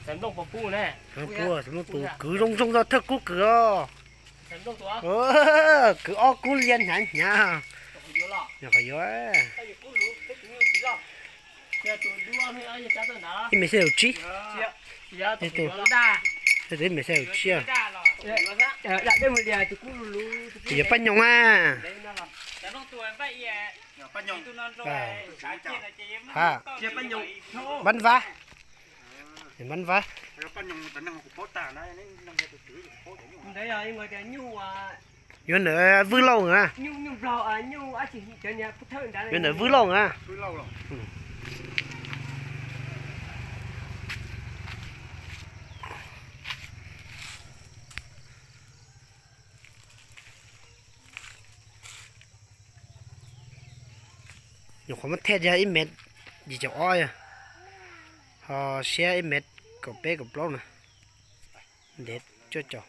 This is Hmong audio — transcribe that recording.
Xaiv nplooj puas pub ne? Xaiv nplooj puas, xaiv nplooj tus kwv zoo zoo rau thawj kub kwv os. Xaiv nplooj tus, kwv ob kub liab hnyav hnyav. Nyuam qhuav yuav. Ib mev xya caum tsib. Ib tus, ib mev xya caum tsib. Tus yuav Paj Nyoog a. Ha, Npab Vab. Npab Vab. Yuav ntawm Vwj Lauj a. Yuav ntawm Vwj Lauj a. Nyuam qhuav muab thej yog ib mev yim caum ob, ho siab ib mev kaum peb kaum plaub na. Ntev cuaj caum.